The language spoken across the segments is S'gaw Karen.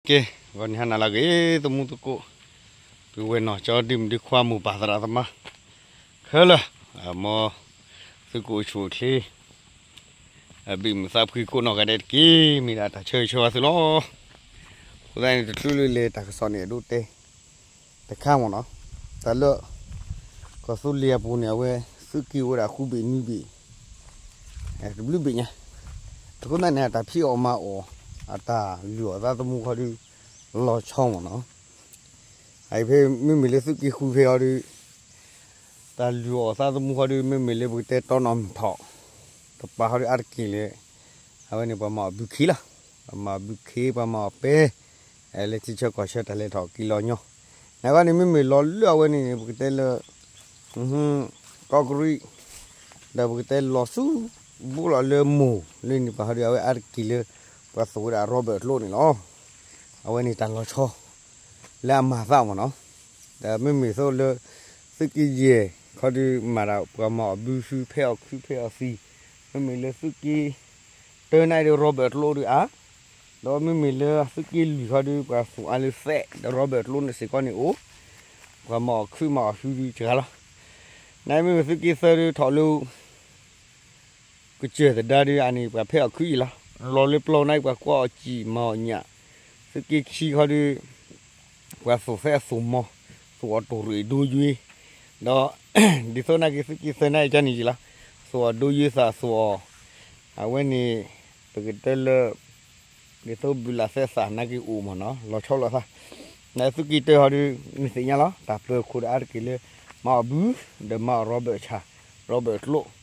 ကဲ, ဂီၤနံၤဟါနၤလၢအဂ့ၤ သမူသကိး, ပုၢ်ဝဲၢ်နီၢ်ကၠီ ဒုၣ်မုၣ်ဒုၣ်ခွါ မိၢ်ပၢ်သရၣ်သမါခဲလၢာ်, မ်သုကအိၣ်ဆူၣ်အိၣ်ချ့ ဘံၣ်မုာ်သးဖှံကိးနီၢ်ဂၤဒဲးတက့ၢ်. မ့ၢ်ဒၣ်တၢ်ဆၢဂ့ၤဆၢဝါသုလီၤ. အဃိသတးန့ၣ် တချုးလၢလဲၤတၢ်ကစီၣ်န့ၣ် အဲၣ်ဒိးတဲတခါမ့ၢ်နီၤ, တၢ်လၢ ကီၢ်သူလ့ၤအပူၤန့ၣ် အဝဲသုးက့ၤအိၣ်ဝဲဒၣ်ဃုဘ့ၣ်နွံဘ့ၣ် တဘျုးဘ့ၣ်ညါ, အဃိသတးန့ၣ် အတၢ်ဖံးအီၣ်မၤအီၣ် အတၢ်လုၢ်အီၣ်သးသမူခီဒီး လီၤဆီမ့ၢ်နီၤ. အအံၤဖဲမ့မ့ၢ်လၢသုးက့ၤဃုဖဲအီၤဒီး တၢ်လုၢ်အီၣ်သးသမူခီဒီး မ့မ့ၢ်လၢပကတဲတီနီၢ်မုၢ်ထီၣ် တပၤခီဒီးအါတက့ၢ်လၢ အဝဲန့ၣ်ပှၤမၤအီၣ်ဘုခ့လီၤ. ပှၤမၤအီၣ်ဘုခ့ ပှၤမၤအီၣ်ပဲ လၢထံဆၢကီၢ်ဆၢတၢ်လဲၤထီၣ်က့ၤလီၤညီ, နဂီၢ်န့ၣ် မ့မ့ၢ်လီၤလၢအဝဲန့ၣ်န့ၣ် ပကတဲလၢ ကီးကရံး ဒီးပကတဲလီၤဆူ ဘူးလီၤလၢမိၢ်လၢန့ၣ်ပၤဟီဒီး အဝဲအါတက့ၢ်လၢ ပှၤသူၣ်ဝဲဒၣ်ရီဘၢၣ်ကျိန့ၣ်လီၤ. အဝဲန့ၣ်တၢ်လီၤဆီ လၢအမၤသးမ့ၢ်နီၤ. ဒီးမ့မ့ၢ်သိးလၢ သုးက့ယဲၢ်ခီဒီးမၤဒၣ် ပှၤမၤအီၣ်ဘုဃု ဖဲအီၣ်ခုဖဲအီၣ်သံ, မ့မ့ၢ်လၢသုးက့တၢန့ၣ်ဒီး ရီဘၢၣ်ကျိဒီးအါ, ဒီးမ့မ့ၢ်လၢသုးက့လွံၢ်ခီဒီး ပှၤသူၣ်အါလၢသဲး ဒီးရီဘၢၣ်ကျိန့ၣ်စ့ၢ်ကီးန့ၣ်အိၣ်, ပှၤမၤအီၣ်ခုမၤအီၣ်ဃုဒုးတဂၤလီၤ. နမ့မ့ၢ်သုးက့သၢဒီးထီၣ်လၢ ကစၢၢ်သဒါဒီးအန့ၣ် ပှၤဖဲအီၣ်ခုအံၤလီၤ. လီၤလၢပျီနၤ ပှၤကွၢ်အီၣ်စံာ်မၤအီၣ်ညၣ်, သုးက့ခံခီဒီး ပှၤသူၣ်ဖဲအသူၣ်မီၤ, သူၣ်အီၣ်တိၢ်ရ့ၣ်ဒိယွ့, ဒီး ဒ်သိးနာ်က့သုးက့သၢနၤအံၤကန့ၣ်ယံၤလီၤ. သူၣ်အီၣ်ဒိယွ့သး သူၣ်အီၣ် အဝဲန့ၣ် ပကတဲလၢ ဒ်သိးဘုလၢ်သဲသးနာ်က့အိၣ်မ့ၢ်နီၤ လီၤဆီလိာ်သး, နသုးက့တၢဟီဒီး နသ့ၣ်ညါလီၤ တၢ်ပၢၤခိၣ်ဒီးအါတက့ၢ်လၢ မၤအီၣ်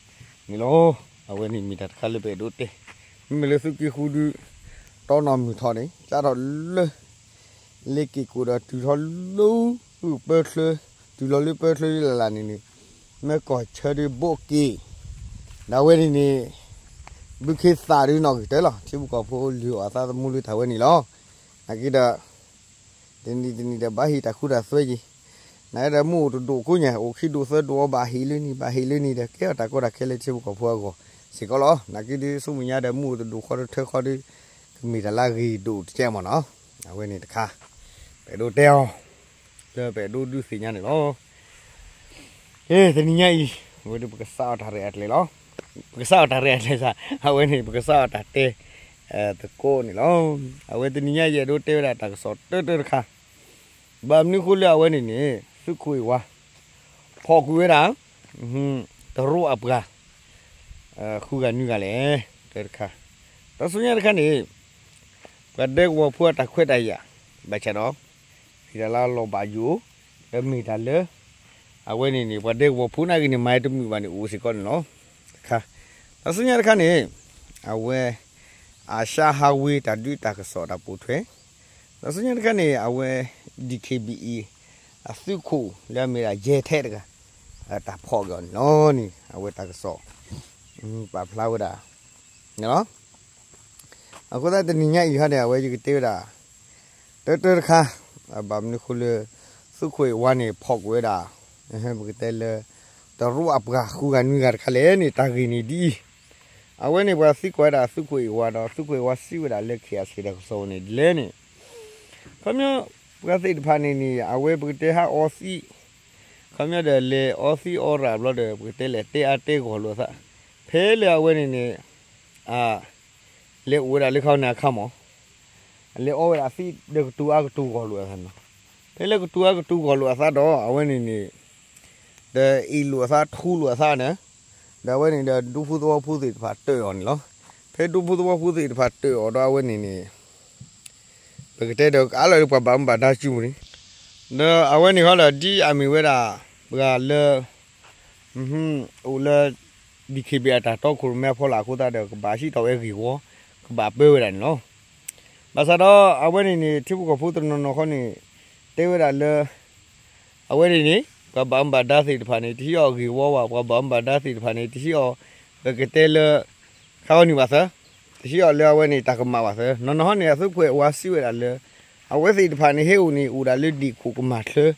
ဘု ဒီးမၤအီၣ်ရီဘၢၣ်ဆၣ် ရီဘၢၣ်ကျိန့ၣ်လီၤ. အဝဲန့ၣ်မ့ၢ်တၢ်တခါလၢပအဲၣ်ဒိးတဲ, မ့မ့ၢ်လၢသုးက့ဃုဒီး တီနီၢ်မုၢ်ထီၣ်န့ၣ် ကၢ်ထီၣ်လၢ လ့က့ၣ်ကိၣ်ဒီးတုၤထီၣ်လၢ ပၢချၢ, တုၤလီၤလၢပၢချၢလၢလၢ်လၢ်န့ၣ်န့ၣ် မ့ၢ်ကီၢ်ဆၢဒီးဘိးက့ၣ်, ဒီးအဝဲန့ၣ်န့ၣ် ဘုခ့သးဒုးနီၣ်ဂံၢ်တၢလီၤ. ထံဖိကီၢ်ဖိလုၢ်အီၣ်သးသမူလၢတၢ်ဝဲန့ၣ်လီၤ. နာ်က့ဒီး တနံၤတနံၤဒီးဘၣ်ဟ့ၣ်တၢ်ဃူတၢ်သွဲယံၤ, နာ်က့ဒီးမုၢ်အိၣ်တဒိၣ်ကိးညါ အိၣ်ခံဒိၣ်သၢဒိၣ်အီၤ ဘၣ်ဟ့ၣ်လၢန့ၣ် ဘၣ်ဟ့ၣ်လၢန့ၣ်ဒီး ကဲထီၣ်တၢ်ကီတၢ်ခဲလၢထံဖိကီၢ်ဖိအဂီၢ်စ့ၢ်ကီးလီၤ. နာ်က့ဒီး ဆူမဲာ်ညါဒီး မုၢ်အိၣ်တဒိၣ်ဃီတထၢဃီဒီး ကမ့ၢ်တၢ်လၢအဂ့ၤဒိၣ်တကဲမ့ၢ်နီၤ. အဝဲန့ၣ်တခါ ပအဲၣ်ဒိးတဲအီၤ လၢပအဲၣ်ဒိးဒုးသ့ၣ်ညါန့ၣ်လီၤ. ကဲ တနံၤညါအံၤ အဝဲဒၣ်ပကစးအီၣ်တၢ်ရဲၣ်အကျဲၤလီၤ. ပကစးအီၣ်တၢ်ရဲၣ်အကျဲၤစ့ၢ် အဝဲန့ၣ် ပကစးအီၣ်တၢ်တဲ သကိးန့ၣ်လီၤ. အဝဲတနံၤညါအံၤ အဲၣ်ဒိးတဲဝဲဒၣ်တၢ်ကစီၣ်တၢတၢတခါ, ဘၣ်မနုၤဃိလၢအဝဲန့ၣ်န့ၣ် သုးခိၣ်အ့ၣ်ဝါ ဖီၣ်ကွံာ်ဝဲဒၣ် တရူးအပှၤ ဃုဂၤနွံဂၤလဲၣ်, တၢတခါ, တၢ်ဆူညါတခါန့ၣ် ပှၤဒဲကဝီၤဖိအတၢ်ခွဲးတၢ်ယာ် ဘၣ်ဆၣ်ဒီး မ့ၢ်တၢ်လၢအလီၤဘၣ်ယိၣ်, ဒီးမ့ၢ်တၢ်လၢ အဝဲန့ၣ်န့ၣ် ပှၤဒဲကဝီၤဖိနာ်က့န့ၣ် မၤတမုာ်ဘၣ်န့ၣ် အိၣ်စ့ၢ်ကီးန့ၣ်လီၤ. တခါ, တၢ်ဆူညါတခါန့ၣ် အဝဲ အၤၡါဟးဝ့ တၢ်ဒုးတၢ်ကစီၣ်တၢ်ပိာ်ထွဲ တၢ်ဆူညါတခါန့ၣ် အဝဲ DKBA အသုးခိၣ်လၢအမ့ၢ်ဒၣ်ယဲၢ်ထဲတဂၤ တၢ်ဖီၣ်က့ၤအီၤန့ၣ်လီၤန့ၣ် အဝဲတၢ်ကစီၣ် ပာ်ဖျါဝဲဒၣ်န့ၣ်လီၤ. အဃိသတးတနံၤညါအံၤဟီန့ၣ် အဝဲယကတဲဝဲဒၣ် တၢတၢတခါ ဘၣ်မနုၤဃိလၢ သုးခိၣ်အ့ၣ်ဝါန့ၣ် ဖီၣ်ကွံာ်ဝဲဒၣ် ပကတဲလၢ တရူးအပှၤဃုဂၤနွံဂၤတခါလဲၣ်န့ၣ် တၢ်ဂ့ၢ်န့ၣ်ဒ်အံၤ, အဝဲန့ၣ်ပှၤသံကွၢ်ဝဲဒၣ်သုးခိၣ်အ့ၣ်ဝါဒီး သုးခိၣ်အ့ၣ်ဝါစံးဝဲဒၣ်လၢ KIC တၢ်ကစီၣ်န့ၣ်ဒ်လဲၣ်န့ၣ် ခီပညီ ပှၤသ့ၣ်တဖၣ်န့ၣ်န့ၣ် အဝဲပကတဲဟးအီသံး, ခီပညီဒီးလဲၤအီသံးအီရၣ်ဘျီဒီး ပကတဲလဲၤတဲအါတဲဂီၢ်လိာ်အသး, ဖဲလၢအဝဲန့ၣ်န့ၣ် အ လဲၤအိၣ်ဝဲဒၣ်လၢခါန့ၣ်အခါမး, အလဲၤအီဝဲဒၣ်သံးဒီးကတိၤအါကတိၤဂီၢ်လိာ်အသးန့ၣ်, ဖဲလၢကတိၤအါကတိၤဂီၢ်လိာ်အသးဒီး အဝဲန့ၣ်န့ၣ် ဒီးအ့ၣ်လိာ်အသးထူလိာ်အသးန့ၣ်, ဒီးအဝဲန့ၣ်ဒီး ဒူဖိသဝီဖိသ့ၣ်တဖၣ်တၢၢ်အီၤန့ၣ်လီၤ. ဖဲဒူဖိသဝီဖိသ့ၣ်တဖၣ်တၢၢ်အီၤဒီးအဝဲန့ၣ်န့ၣ် ပကတဲဒီးကအါလၢပှၤဘၣ်မူဘၣ်ဒါစုပူၤန့ၣ်, ဒီးအဝဲန့ၣ်ဃီဒီး ဒ်အမ့ၢ်ဝဲဒၣ် ပှၤလၢ အိၣ်လၢ DKBA အတၢ်တီခိၣ်ရိၣ်မဲအဖီလာ်အဃိသတးဒီး ကဘၣ်ဟံးထီၣ်ဝဲဂ့ၢ်ဝီ ကဘၣ်ပၢဝဲဒၣ်န့ၣ်လီၤ. ဘၣ်ဆၣ်ဒီး အဝဲန့ၣ်န့ၣ် ထံဖိကီၢ်ဖိတနီၤနီၤဃီန့ၣ် တဲဝဲဒၣ်လၢ အဝဲန့ၣ်န့ၣ် ပှၤဘၣ်မူဘၣ်ဒါသ့ၣ်တဖၣ်န့ၣ် တဟံးအီၤဂ့ၢ်ဝီဘၣ်, ပှၤဘၣ်မူဘၣ်ဒါသ့ၣ်တဖၣ်န့ၣ် တဟံးအီၤ ပကတဲလၢ ခါအီၤန့ၣ်ဘၣ်သၢ, တဟံးအီၤလၢအဝဲန့ၣ် တၢ်ကမၣ်ဘၣ်သၢ. နီၢ်နီၢ်ဟီန့ၣ် အသုးခိၣ်အ့ၣ်ဝါစံးဝဲဒၣ်လၢ အဝဲသ့ၣ်တဖၣ်န့ၣ် ဟဲအိၣ်န့ၣ် အိၣ်ဒၣ်လၢဒ့ၣ်ခိၣ်ကမၤချၢ,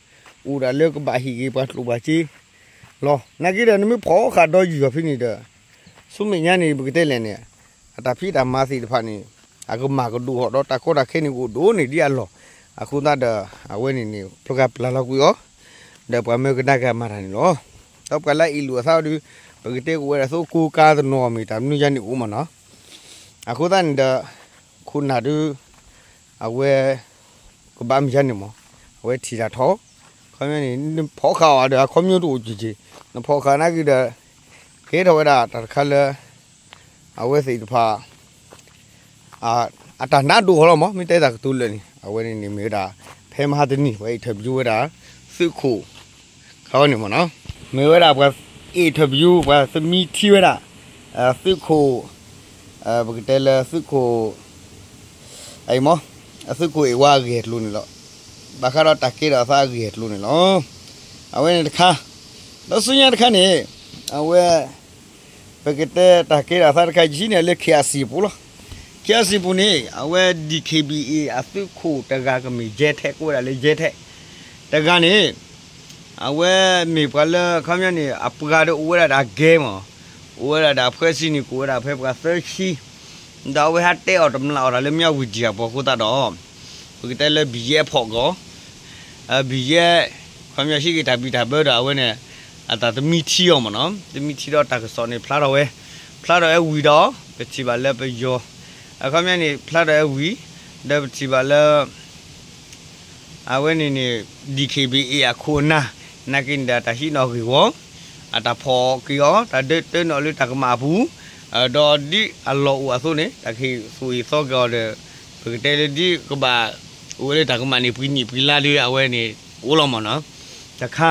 အိၣ်ဒၣ်လၢကဘၣ်ဟံးက့ၤပှၤကျိၣ်ပှၤစ့လီၤ. နာ်က့ဒီး နမ့ၢ်ဖီၣ်ဃာ်ဒီယုၢ်အီၤဖဲန့ၣ်ဒီး ဆူမဲာ်ညါန့ၣ် ပကတဲလဲၣ်န့ၣ် အတၢ်ဖံးတၢ်မၤသ့ၣ်တဖၣ်န့ၣ် အကမၣ်ကဒိၣ်ဟီၣ်ဒီးတၢ်ကီတၢ်ခဲန့ၣ်အိၣ်ဒိၣ်န့ၢ်ဒ်အလီၢ်, အဃိသတးဒီး အဝဲန့ၣ်န့ၣ် ပှၤကပျၢ်လီၤကွံာ်အီၤ, ဒီးပှၤမၢကဒါက့ၤအမၤတၢ်န့ၣ်လီၤ. ဒီးပှၤလၢအအ့ၣ်လိာ်အသးဒီး ပကတဲကအိၣ်ဝဲဒၣ်သိကိးကါတနီၤမ့ၢ်တၢ်မနုၤယါန့ၣ်အိၣ်မးနီၤ, အဃိသတးန့ၣ်ဒီး ခိၣ်နၢ်ဒုး အဝဲ ကဘၣ်မနုၤယါန့ၣ်မး, အဝဲထံၣ်တၢ်ထီၣ်, ခီပညီန့ၣ် နဖီၣ်ဃာ်အီၤဒီးအခီပညီတအိၣ်က့ၤက့ၤ, နဖီၣ်ဃာ်နာ်က့ၤဒီး ကဲထီၣ်ဝဲဒၣ်တၢ်တခါလၢ အဝဲသ့ၣ်တဖၣ် အတၢ်နါဒိၣ်ဃီလီၤမး, မ့ၢ်တဲတၢ်ကတိၤလၢာ်န့ၣ် အဝဲန့ၣ်န့ၣ်မ့ၢ်ဝဲဒၣ် ဖဲမဟါတနံၤ ပှၤ interview ဝဲဒၣ် သုးခိၣ် ခီန့ၣ်မးနီၤ, မ့ၢ်ဝဲဒၣ်ပှၤ interview ပှၤသမံထံဝဲဒၣ် သုးခိၣ် ပကတဲလၢသုးခိၣ် အံၤမး အသုးခိၣ်အ့ၣ်ဝါအဂ့ၢ်အကျိၤန့ၣ်လီၤ. ဘၣ်ဃးဒီးတၢ်ကဲထီၣ်အသးအဂ့ၢ်အကျိၤန့ၣ်လီၤ. အဝဲန့ၣ်တခါ, ဒီးဆူညါတခါန့ၣ် အဝဲ ပကတဲတၢ်ကဲထီၣ်အသးတခါ ယဟံးန့ၢ်လၢ KIC အပူၤလီၤ. KIC အပူၤန့ၣ် အဝဲ DKBA အသုးခိၣ်တဂၤကမ့ၢ် ယဲထဲ ကိးဝဲဒၣ်လၢ ယဲထဲ တဂၤန့ၣ် အဝဲမ့ၢ်ပှၤလၢ ခီပညီန့ၣ် အပှၤဒီးအိၣ်ဝဲဒၣ်ဒီးအဂဲၤမး, အိၣ်ဝဲဒၣ်ဒီးအဖှဲဆံန့ၣ် ကအိၣ်ဝဲဒၣ်ဖဲပှၤသၢဆံ, ဒီးအဝဲဟးတဲအီၤတမျၢ်အီၤတၢ်လၢ မၠၣ်ဝံၤဒံၣ်အပှၤအဃိသတးဒီး ပကတဲလၢ ဘံၣ်ယဲၢ်ဖီၣ်ကီး ဘံၣ်ယဲၢ် ခီပညီဟံးက့ၤတၢ်ဘံၣ်တၢ်ဘၢဒီးအဝဲန့ၣ် အတၢ်သမံထံအီၤမးနီၤ, သမံထံဒီးတၢ်ကစီၣ်န့ၣ်ဖျါထီၣ်ဝဲ, ဖျါထီၣ်ဝဲဝံၤဒီး ပထံၣ်ဘၣ်လၢပယီၤ အခီပညီန့ၣ် ဖျါထီၣ်ဝဲဝံၤ ဒီးပထံၣ်ဘၣ်လၢ အဝဲန့ၣ်န့ၣ် DKBA အခိၣ်အနၢ် နာ်က့န့ၣ်ဒီးတၢ်ဟံးန့ၢ်ဂ့ၢ်ဝီ, အတၢ်ဖီၣ်က့ၤအီၤ တၢ်ဒၢတၢနုာ်လၢတၢ်ကမၣ်အပူၤ, ဒီးဒ်အလီၢ်အိၣ်အသိးန့ၣ် တၢ်ကဟ့ၣ်သိၣ်ဟ့ၣ်သီက့ၤအီၤဒီး ပကတဲလၢဒ်ကဘၣ် အိၣ်ဝဲလၢတၢ်ကမၣ်န့ၣ် ပှဲၤနံၣ်ပှဲၤလါဒီး အဝဲန့ၣ် အိၣ်လီၤမးနီၤ, တခါ,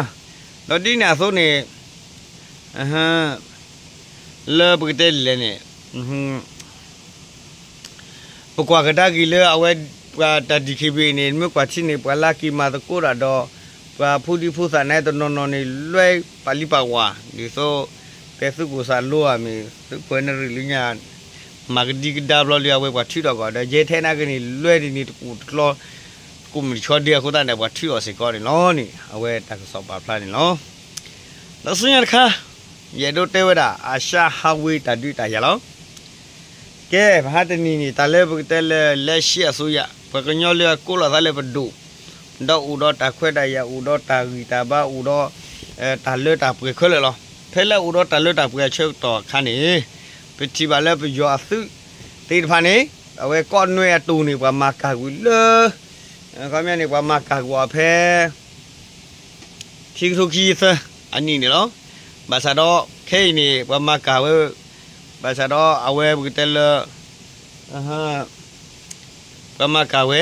ဒီးဒ်န့ၣ်အသိးန့ၣ် လၢပကတဲလဲၣ်န့ၣ် ပကွၢ်ကဒါက့ၤလၢအဝဲ ပှၤတၢ် DKBA န့ၣ် မ့ၢ်ကွၢ်ထံန့ၣ် ပှၤလၢက့ၤမၤသကိးတၢ်ဒီး ပှၤဖိဒံဖိသၣ်န့ၣ်တနီၤနီၤန့ၣ် လွဲပာ်လံပာ်ဝါ ဒ်သိး ဖဲသုးခိၣ်စးလိဧါမ့ၢ် သုးခိၣ်နရံၣ်လၢညါ မၤကဒံကဒါဘျီလံ အဝဲပှၤထုးထီၣ်ကီးဒီး ယဲထဲနာ်က့န့ၣ် လွဲဒ်န့ၣ်တကူၣ်တကျီ တကူၣ်မုၢ်တဆီဒ့အဃိသတးန့ၣ် ပှၤထုးအီၤစ့ၢ်ကီးန့ၣ်လီၤန့ၣ် အဝဲတၢ်ကစီၣ်ပာ်ဖျါန့ၣ်လီၤ. ဒီးဆူညါတခါ ယအဲၣ်ဒိးတဲဝဲဒၣ် အၤၡါဟးဝ့ၤတၢ်ဒုးတၢ်ယၤလီၤ. ကဲ မဟါတနံၤန့ၣ် တၢ်လၢပကတဲလၢ လက်ရှိအစိုးရ ပှၤကညီလၢအကိးလီၤသးလၢပဒိၣ် ဒီးအိၣ်ဒီးတၢ်ခွဲးတၢ်ယာ် အိၣ်ဒီးတၢ်ဂံၢ်တၢ်ဘါ အိၣ်ဒီး တၢ်လၢတၢ်ပှဲၤခဲလၢာ်လီၤ. ဖဲလၢအိၣ်ဒီးတၢ်လၢတၢ်ပှဲၤအဆၢကတီၢ်အခါန့ၣ် ပထံၣ်ဘၣ်လၢပယီၤအသုးသ့ၣ်တဖၣ်န့ၣ် အဝဲကီၢ်နွဲအတိၢ်န့ၣ် ပှၤမၤကၢ်ကွံာ်လၢ ခီပညီန့ၣ် ပှၤမၤကၢ်ကွံာ်အီၤဖဲ ခံကထိခံဆံသၢအနံၣ်န့ၣ်လီၤ. ဘၣ်ဆၣ်ဒီး ခဲအံၤန့ၣ် ပှၤမၤကၢ်ဝဲ ဘၣ်ဆၣ်ဒီးအဝဲပကတဲလၢ ပှၤမၤကၢ်ဝဲ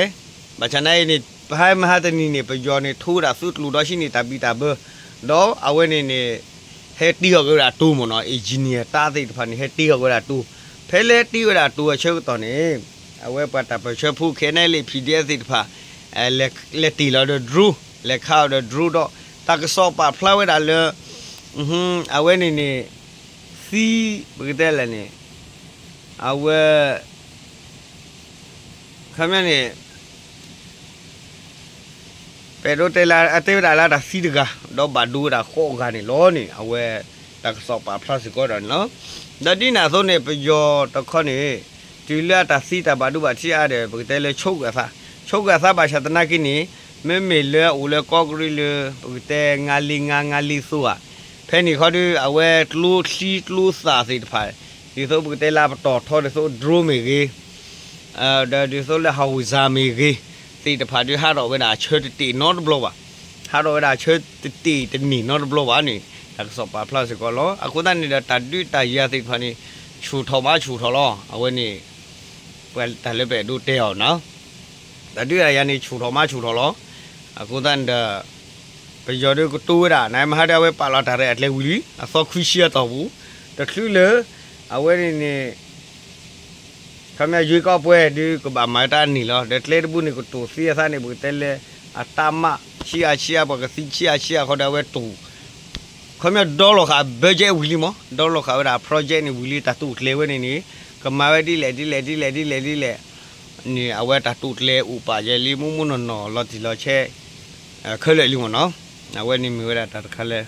ဘၣ်ဆၣ်နာ်အံၤန့ၣ် ပဟဲမဟါတနံၤန့ၣ် ပယီၤန့ၣ် ထိဝဲဒၣ်သုးကျိၤဒီးဟံးန့ၢ်တၢ်ဘံၣ်တၢ်ဘၢ ဒီးအဝဲန့ၣ်န့ၣ် ဟဲတ့ၢ်အီၤက့ၤဝဲဒၣ်တိၤမ့ၢ်နီၤ engineer တၢ်သ့ၣ်တဖၣ်န့ၣ် ဟဲတ့ၢ်အီၤက့ၤဝဲဒၣ်တိၤ ဖဲလၢဟဲတ့ၢ်ဝဲဒၣ်တိၤအဆၢကတီၢ်န့ၣ် အဝဲပှၤတၢ်ပၢၢ်ဆၢဖိ ခဲအံၤန့ၣ် လၢ PDF သ့ၣ်တဖၣ် လဲၤတ့ၢ်လီၤဒီး drone လဲၤခးအီၤဒီး drone ဒီး တၢ်ကစီၣ်ပာ်ဖျါဝဲဒၣ်လၢ အဝဲန့ၣ်န့ၣ် သံ ပကတဲလဲၣ်န့ၣ် အဝဲ ခီပညီန့ၣ် ပအဲၣ်ဒိးတဲလၢ အတဲဝဲဒၣ်လၢတၢ်သံတဂၤ ဒီးဘၣ်ဒိဝဲဒၣ်ဃိးဂၤန့ၣ်လီၤန့ၣ် အဝဲ တၢ်ကစီၣ်ပာ်ဖျါစ့ၢ်ကီးဒီးန့ၣ်လီၤ. ဒီးဒ်န့ၣ်အသိးန့ၣ် ပယီၤတခီန့ၣ် တုၤလၢအတၢ်သံတၢ်ဘၣ်ဒိဘၣ်ထံးအါဒီး ပကတဲလၢဆိကမိၣ်အသး ဆိကမိၣ်အသးဘၣ်ဆၣ်သနာ်က့န့ၣ် မ့မ့ၢ်လၢအအိၣ်လၢကီၢ်ကရံၣ်လၢ ပကတဲ ငါးလေးငါး ငါးလေးသိဧါ ဖဲန့ၣ်ခီဒီး အဝဲကျိချံကျိသၣ်သ့ၣ်တဖၣ် ဒ်သိးပကတဲလၢအပတီၢ်ထီဒ်သိး drone မ့ၢ်ဂ့ၤ ဒီးဒ်သိးလၢ howitzer မ့ၢ်ဂ့ၤ သ့ၣ်တဖၣ်ဒီး ဟးထီၣ်ဝဲဒၣ်အဆၢတတ့ၢ်နီတဘျီဘၣ်, ဟးထီၣ်ဝဲဒၣ်အဆၢတတ့ၢ်တန့ၢ်နီတဘျီဘၣ်န့ၣ် တၢ်ကစီၣ်ပာ်ဖျါစ့ၢ်ကီးလီၤ. အဃိသတးန့ၣ်ဒီး တၢ်ဒုးတၢ်ယၤသ့ၣ်တဖၣ်န့ၣ် ဆူၣ်ထီၣ်မးဆူၣ်ထီၣ်လီၤ. အဝဲန့ၣ် ပှၤတၢ်လၢပအဲၣ်ဒိးတဲအီၤနီၤ တၢ်ဒုးတၢ်ယၤန့ၣ် ဆူၣ်ထီၣ်မးဆူၣ်ထီၣ်လီၤ. အဃိသတးန့ၣ်ဒီး ပယီၤဒုးကတိၤဝဲဒၣ် နမ့ၢ်ဟးဒီးအဝဲပာ်လီၤတၢ်ရဲၣ်အကျဲဝံၤလံ အသီခွံဆံအတီၢ်ပူၤ တချုးလၢ အဝဲန့ၣ်န့ၣ် ခီပညီယွ့ကီးပှဲၤဒုးကဘၣ်မၤတၢ်န့ၣ်လီၤ. ဒီးကျဲတဘိန့ၣ်ကတိၤသ့အသးန့ၣ် ပကတဲလၢ အတၢ်မးဆံးအါဆံးအါ ပှၤကသံဆံးအါဆံးအါဃီဒီးအဝဲတိၤ ခီပညီဒီလီၤဃာ် budget ဝံၤလံမး ဒီလီၤဃာ်ဝဲဒၣ် project န့ၣ်ဝံၤလံ တၢ်တိာ်ကျဲၤဝဲန့ၣ်န့ၣ် ကမၤဝဲဒ်လဲၣ်ဒ်လဲၣ်ဒ်လဲၣ်ဒ်လဲၣ်ဒ်လဲၣ် န့ၣ် အဝဲတၢ်တိာ်ကျဲၤအိၣ်ပာ်ယဲလံ မိၢ်မိၢ်နီၢ်နီၢ် လီၤတံၢ်လီၤဆဲး ခဲလၢာ်လံမ့ၢ်နီၤ. အဝဲန့ၣ်မ့ၢ်ဝဲဒၣ်တၢ်တခါလၢ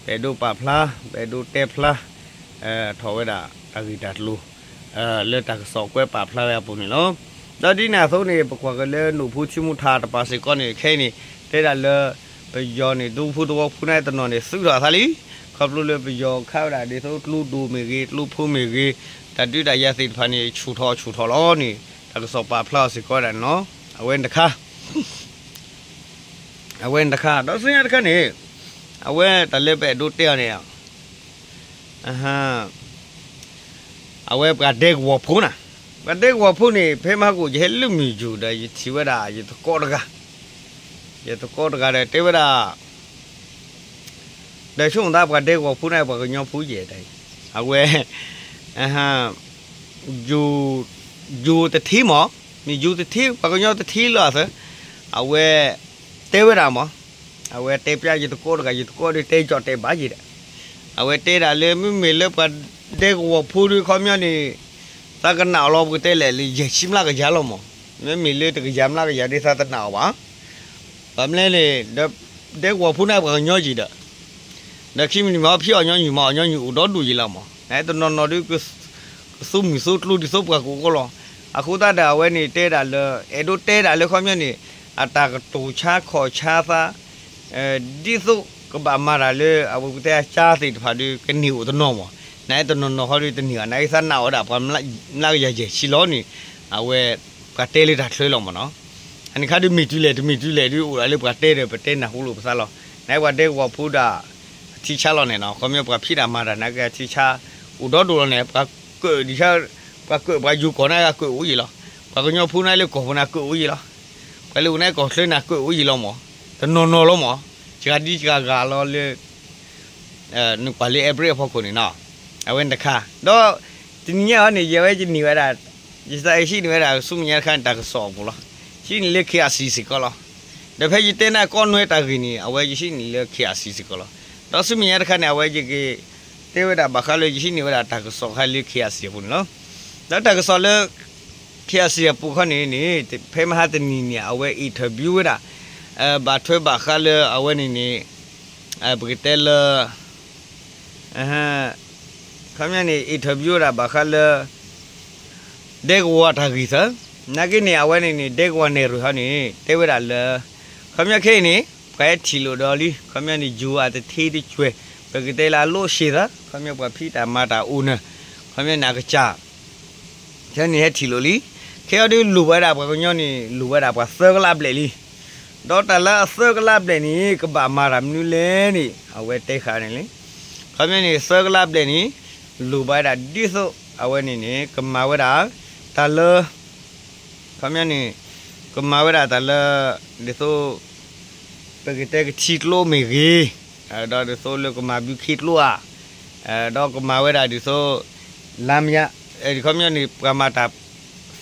ပအဲၣ်ဒိးပာ်ဖျါ ပအဲၣ်ဒိးတဲဖျါ ထီၣ်ဝဲဒၣ်တၢ်ဂ့ၢ်တၢ်ကျိၤ လၢတၢ်ကစီၣ်ကွဲးပာ်ဖျါဝဲအပူၤန့ၣ်လီၤ. ဒီးဒ်န့ၣ်အသိးန့ၣ် ပကွၢ်က့ၤလၢနူၢ်ဖိဆံမူထးတပၤစ့ၢ်ကီးန့ၣ် ခဲအံၤန့ၣ် တဲဒၣ်လၢ ပယီၤန့ၣ် ဒူဖိသဝီဖိန့ၣ်တနီၤန့ၣ် သုးထီၣ်အသးလံ. ခီဖျိလၢပယီၤခးဝဲဒၣ်ဒ်သိးကျိဒိၣ်မ့ၢ်ဂ့ၤ ကျိဖိမ့ၢ်ဂ့ၤ တၢ်ဒုးတၢ်ယၤသ့ၣ်တဖၣ်န့ၣ် ဆူၣ်ထီၣ်ဆူၣ်ထီၣ်လီၤန့ၣ် တၢ်ကစီၣ်ပာ်ဖျါအီၤစ့ၢ်ကီးဒၣ်န့ၣ်လီၤ. အဝဲန့ၣ်တခါ အဝဲန့ၣ်တခါ ဒီးဆူညါတခါန့ၣ် အဝဲတၢ်လၢပအဲၣ်ဒိးတဲအီၤန့ၣ် အဝဲပှၤဒဲကဝီၤဖိန့ၣ်, ပှၤဒဲကဝီၤဖိန့ၣ် ဖဲမဟါကိၣ် ယဟဲလၢမုၢ်ယူၤဒီး ယထံၣ်ဝဲဒၣ်ယသကိးတဂၤ, ယသကိးတဂၤဒီးတဲဝဲဒၣ် ဒီးဆိကမိၣ်သးပှၤဒဲကဝီၤဖိန့ၣ် ပှၤကညီဖိယဲၢ်တၢ်အံၤ, အဝဲ ယိၤတထံမး, မ့ၢ်ယိၤတထံ ပှၤကညီတထံလီၤအသး, အဝဲတဲဝဲဒၣ်မး, အဝဲတဲပျါယသကိးတဂၤ ယသကိးဒီးတဲကၠီၣ်တဲာ်ဘၣ်ယဲၢ်ဒီး, အဝဲတဲဒၣ်လၢမ့မ့ၢ်လၢပှၤဒဲကဝီၤဖိဒီးခီပညီန့ၣ် သးကနၣ်အီၤလီၤ ပကတဲလဲၣ်လၢယဲၢ်ဆံမျးကယၤလီၤမး, မ့မ့ၢ်လၢတကယၤမျးကယၤဒီးသးတနၣ်အီၤဘၣ် ဘၣ်မနုၤလဲၣ်န့ၣ် ဒီးဒဲကဝီၤဖိန့ၣ်ပှၤကညီယဲၢ်ဒီး, ဒီးခံမံၤတမံၤ ဖံးအီၣ်ညီနုၢ်မၤအီၣ်ညီနုၢ်အိၣ်ဒီဒူၣ်ယဲၢ်လီၤမး, နတနီၤနီၤဒုး ကသူမုၢ်သူကျိဒ်သိးပှၤကအိၣ်ကီလီၤ. အဃိသတးဒီးအဝဲန့ၣ်တဲဒၣ်လၢ အဲၣ်ဒိးတဲဒၣ်လၢခီပညီန့ၣ် အတၢ်ကတိၤဆါခီၣ်ဆါသး ဒ်သိးကဘၣ်မၤတၢ်လၢအဝဲပကတဲအကါသ့ၣ်တဖၣ်ဒီး ကန့ၢ်အိၣ်တနီၤမး, နတနီၤနီၤခီဒီးတန့ၢ်ဘၣ် နသးနၢ်အီၤဒၣ်ပှၤမျးကယၤယဲၢ်ဆံလီၤန့ၣ်, အဝဲ ပှၤတဲလၢတၢ်ချၢလီၤမးနီၤ. အန့ၣ်ခါဒုးမ့ၢ်တုၤလဲၣ်တမ့ၢ်တုၤလဲၣ်ဒုးအိၣ်ဒၣ်လၢပှၤတဲဒီး ပတဲနၢ်ဟူလိာ်ပသးလီၤ. နပှၤဒဲကဝီၤဖိဒၣ် အထံဆါလီၤန့ၣ်နီၤ, ခီပညီပှၤဖံးတၢ်မၤတၢ်နာ်က့အထံဆါ အိၣ်ဒီဒူၣ်လီၤန့ၣ်, ပှၤကၢၣ်ဒ်ဆါ, ပှၤကၢၣ်ပှၤယိၤကီၢ်နာ်က့ကၢၣ်အိၣ်ယဲၢ်လီၤ. ပှၤကညီဖိနာ်က့လၢကီၢ်ဖိန့ၣ်ကၢၣ်အိၣ်ယဲၢ်လီၤ. ပှၤလၢအိၣ်နာ်က့ကီၢ်ချၢန့ၣ်ကၢၣ်အိၣ်ယဲၢ်လီၤမး, တနီၤနီၤလီၤမး, စှၤဒ်စှၤဂၤလီၤလၢ နကွၢ်လၢ average အဖီခိၣ်န့ၣ်နီၤ, အဝဲန့ၣ်တခါ, ဒီးတနံၤညါအံၤန့ၣ် ယဝဲယန့ၢ်ဝဲဒၣ်, ယသးယဟံးန့ၢ်ဝဲဒၣ်ဆူမဲာ်ညါတခါန့ၣ် တၢ်ကစီၣ်အပူၤလီၤ. ဟံးန့ၢ်လၢ KIC စ့ၢ်ကီးလီၤ. ဒီးဖဲယတဲနၢ်ကီနွဲတၢ်ဂ့ၢ်န့ၣ် အဝဲယဟံးန့ၢ်လၢ KIC စ့ၢ်ကီးလီၤ. ဒီးဆူမဲာ်ညါတခါန့ၣ် အဝဲယက့ၤတဲဝဲဒၣ်ဘၣ်ဃးလၢယဟံးန့ၢ်ဝဲဒၣ်တၢ်ကစီၣ်ခါလၢ KIC အပူၤန့ၣ်လီၤ. ဒီးတၢ်ကစီၣ်လၢ KIC အပူၤခီန့ၣ်န့ၣ် ဖဲမဟါတနံၤန့ၣ် အဝဲ interview ဝဲဒၣ် ဘၣ်ထွဲဘၣ်ဃးလၢအဝဲန့ၣ်န့ၣ် ပကတဲလၢ ခီပညီန့ၣ် interview ဝဲဒၣ်ဘၣ်ဃးလၢ ဒဲကဝီၤတၢ်ဂ့ၢ်သၢ, နာ်က့န့ၣ် အဝဲန့ၣ်န့ၣ် ဒဲကဝီၤနဲၣ်ရွဲၣ်ဟီန့ၣ် တဲဝဲဒၣ်လၢ ခီပညီခဲအံၤန့ၣ် ပှၤဟဲထံၣ်လိာ်ဒီးလံ, ခီပညီန့ၣ် ယိၤအတထံတကွဲၢ် ပကတဲလၢအလိၣ်ရှ့သၢ, ခီပညီပှၤဖံးတၢ်မၤတၢ်အိၣ်န့ၣ်, ခီပညီန့ၣ်အကစၢ် ခဲန့ၣ်ဟဲထံၣ်လိာ်လံ. ခဲအံၤဒုးလိၣ်ဝဲဒၣ်ပှၤကညီန့ၣ် လိၣ်ဝဲဒၣ်ပှၤသၢကလးဘျဲၣ်လံ. ဒီးတၢ်လၢအသၢကလးဘျဲၣ်န့ၣ် ကဘၣ်မၤတၢ်မနုၤလဲၣ်န့ၣ် အဝဲတဲဃာ်န့ၣ်လံ. ခီပညီန့ၣ် သၢကလးဘျဲၣ်န့ၣ် လိၣ်ဘၣ်ဝဲဒၣ်ဒ်သိး အဝဲန့ၣ်န့ၣ် ကမၤဝဲဒၣ် တၢ်လၢ ခီပညီန့ၣ် ကမၤဝဲဒၣ်တၢ်လၢ ဒ်သိး ပကတဲကထံကျိမ့ၢ်ဂ့ၤ, ဒီးဒ်သိးလၢကမၤဘုခ့ကျိဧါ, ဒီးကမၤဝဲဒၣ်ဒ်သိး လါမယါ, ခီပညီန့ၣ် ပှၤမၤတၢ်